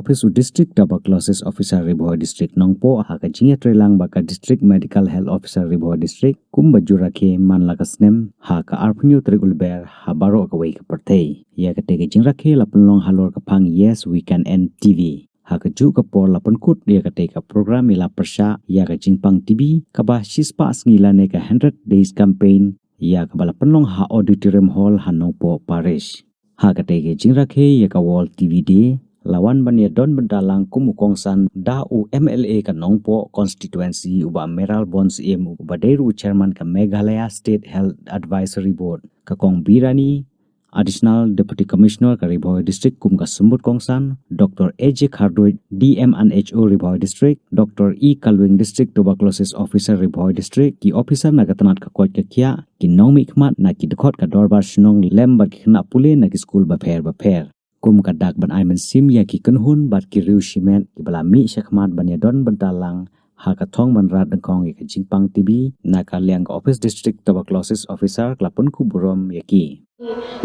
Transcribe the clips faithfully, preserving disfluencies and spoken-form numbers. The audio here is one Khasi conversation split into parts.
Office u District Tuberculosis Officer Ri Bhoi District Nongpoh ha ka jingïatreilang bad ka District Medical Health Officer Ri Bhoi District kumba ju rakhe man la ka snem ha ka arphew tarik u Lber ha baroh kawei ka pyrthei. Ïa katei ka jingrakhe la pynlong halor ka phang Yes We Can End T B. Ha kajuh ka por la pynkut ïa katei ka program ïalap pyrshah ïa ka jingpang T B kaba shispah sngi lane ka hundred days campaign ïa kaba la pynlong ha Auditorium Hall ha Nongpoh Parish. Ha katei ka jingrakhe ïa ka World T B Day la wan ban ïadon bynta lang kum u kongsan da u M L A ka Nongpoh constituency u Bah Mayralborn Syiem uba dei ruh u chairman ka Meghalaya State Health Advisory Board, ka Kong Birani, Additional Deputy Commissioner ka Ri Bhoi District kum ka symbud kongsan, Doctor A J Kharduid, D M and H O Ri Bhoi District, Doctor E Kalwing, District Tuberculosis Officer Ri Bhoi District, ki officer na ka tnat ka koit ka khiah, ki nongmihkhmat na ki dkhot ka dorbar shnong lem bad ki khynnah pule na ki skul bapher bapher. Kum ka dak ban ai mynsiem ïa ki kynhun bad ki riew shimet kiba la mih shakhmat ban ïadon bynta lang ha ka thong ban rat dyngkhong ïa ka jingpang T B, na ka liang ka Office District Tuberculosis Officer ka la pynkup burom ïa ki.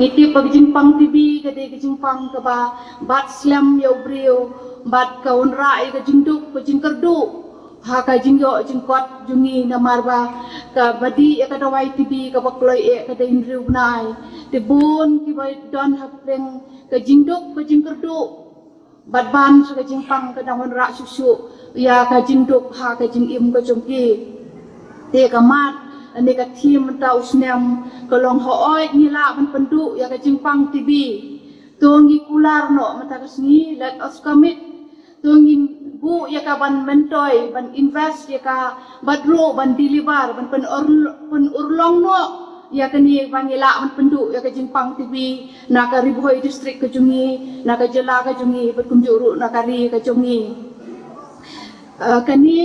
Ngi tip ba ka jingpang T B ka dei ka jingpang kaba bat slem ïa u briew bad ka wanrah ïa ka jingduk ka jingkyrduh ha ka jingïoh jingkot jong ngi, namar ba kaba dih ïa ka dawai T B kaba kloi eh ka dei hynriew bnai. Te bun kiba don hapdeng ka jingduk ka jingkyrduh bad ban sha ka jingpang ka dang wanrah shuh shuh ïa ka jingduk ha ka jingim ka jong ki. Te ka mat ne ka theme mynta u snem ka long, hooid ngi lah ban pynduh ïa ka jingpang T B. To ngi kular noh mynta ka sngi, let us commit. To ngin buh ïa ka ban myntoi, ban invest ïa ka, bad ruh ban deliver, ban pynur-, pynurlong noh ïa kane ba ngi lah ban pynduh ïa ka jingpang T B na ka Ri Bhoi District ka jong ngi, na ka jylla ka jong ngi, bad kumjuh ruh na ka ri ka jong ngi. Eh, kane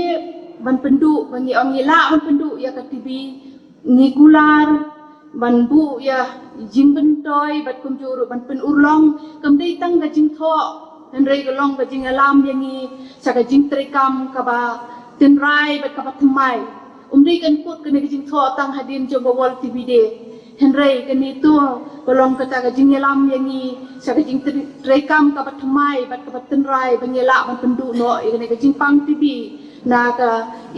ban pynduh, ba ngi ong ngi lah ban pynduh ïa ka T B, ngi kular ban buh ïa jingmyntoi bad kumjuh ruh ban pynurlong, kam dei tang ka jingthoh, hynrei ka long ka jingïalam ïa ngi sha ka jingtreikam kaba tynrai bad kaba thymmai. Um dei kan kut kane ka jingthoh tang hadien jong ka World T B Day. Hynrei kane to ka long kata ka jingïalam ïa ngi sha ka jingtreikam kaba thymmai bad kaba tynrai ba ngi lah ban pynduh noh ïa kane ka jingpang T B na ka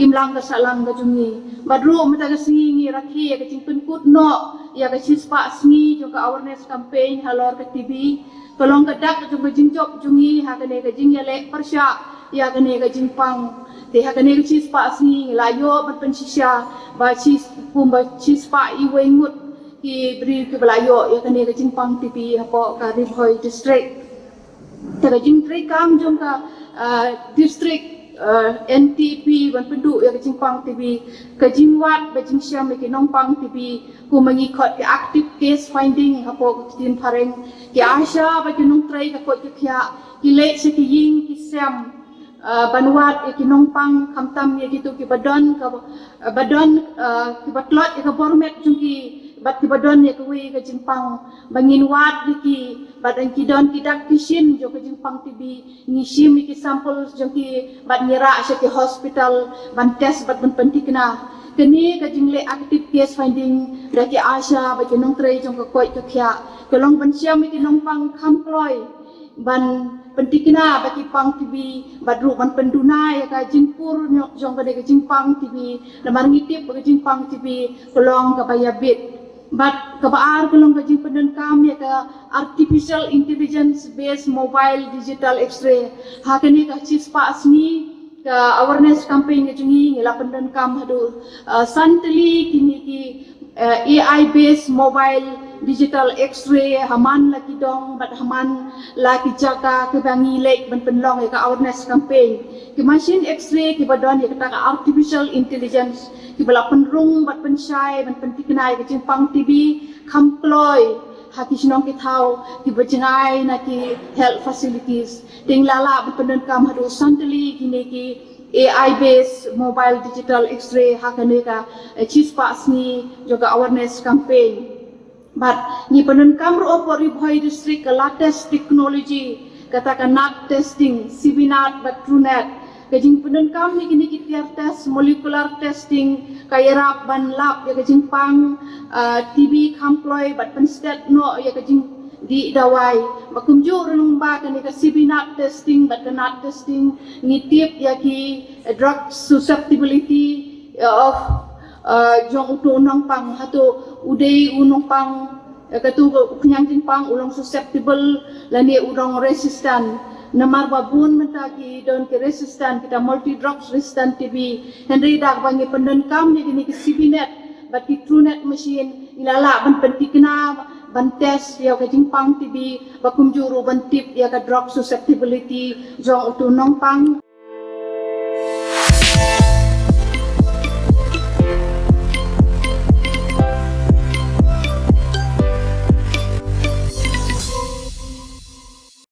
imlang ka sahlang ka jong ngi. Bad ruh mynta ka sngi ngi rakhe ïa ka jingpynkut noh ïa ka shispah sngi jong ka awareness campaign halor ka T B. Ka long ka dak jong ka jingjop jong ngi ha kane ka jingïaleh pyrshah ïa kane ka jingpang. Te ha kane ka shispah sngi ngi la ïoh ban pynshisha ba shi, kumba shispah iwei ngut ki briew kiba la ïoh ïa kane ka jingpang T B hapoh ka Ri Bhoi District. Te ka jingtreikam jong ka, ah, district, ah, N T P ban pynduh ïa ka jingpang T B, ka jingwad bad jingshem ïa ki nongpang T B, kumba ngi khot ki active case finding hapoh ka ktien phareng, ki ASHA bad ki nongtrei ka koit ka khiah ki leit sha ki ïing ki sem, ah, ban wad ïa ki nongpang, khamtam ïa kito kiba don ka, ah, ba don, ah, kiba tlot ïa ka bor met jong ki bad kiba don ïa kawei ka jingpang, ba ngin wad ïa ki bad haba ki don ki dak ki shin jong ka jingpang T B ngi shim ïa ki sample jong ki bad ngi rah sha ki hospital ban test bad ban pynthikna. Kane ka jingleh active case finding da ki ASHA bad ki nongtrei jong ka koit ka khiah ka long ban shem ïa ki nongpang kham kloi ban pynthikna ba ki pang T B bad ruh ban pynduna ïa ka jingpur jong kane ka jingpang T B, namar ngi tip ba ka jingpang T B ka long kaba ïabit. Bad kaba ar ka long ka jingpyndonkam ïa ka artificial intelligence based mobile digital X-ray. Ha kane ka shispah sngi ka awareness campaign ka jong ngi ngi la pyndonkam haduh, uh, san tylli kine ki, uh, A I based mobile digital X-ray ha man la ki dong bad ha man la ki jaka kiba ngi leit ban pynlong ïa ka awareness campaign. Ki machine X-ray kiba don ïa kata ka artificial intelligence kiba la pynrung bad pynshai ban pynthikna ïa ka jingpang T B kham kloi ha ki shnong ki thaw kiba jngai na ki health facilities. Te ngi la lah ban pyndonkam haduh san tylli kine ki A I based mobile digital X-ray ha kane ka, eh, shispah sngi jong ka awareness campaign. Bad ngi pyndonkam ruh hapoh Ri Bhoi District ka latest technology, kata ka nat testing, C B nat bad TrueNat. Ka jingpyndonkam ïa kine ki tiar test, molecular testing, ka ïarap ban lap ïa ka jingpang, ah, T B kham kloi bad pynstet noh ïa ka jing dih dawai. Ba kumjuh ruh lyngba kane ka C B NAT testing bad ka NAT testing ngi tip ïa ki drug susceptibility of uh, jong uto u nongpang, hato u dei u nongpang, eh, katu u khñiang jingpang u long susceptible lane u long resistant. Namar ba bun mynta ki don ki resistant, kita multi drugs resistant T B. Hynrei da kaba ngi pyndonkam ïa kine ki C B NAT bad ki TrueNat machine, ngi la lah ban pynthikna, ban test ïa ka jingpang T B, ba kumjuh ruh ban tip ïa ka drug susceptibility jong uto u nongpang.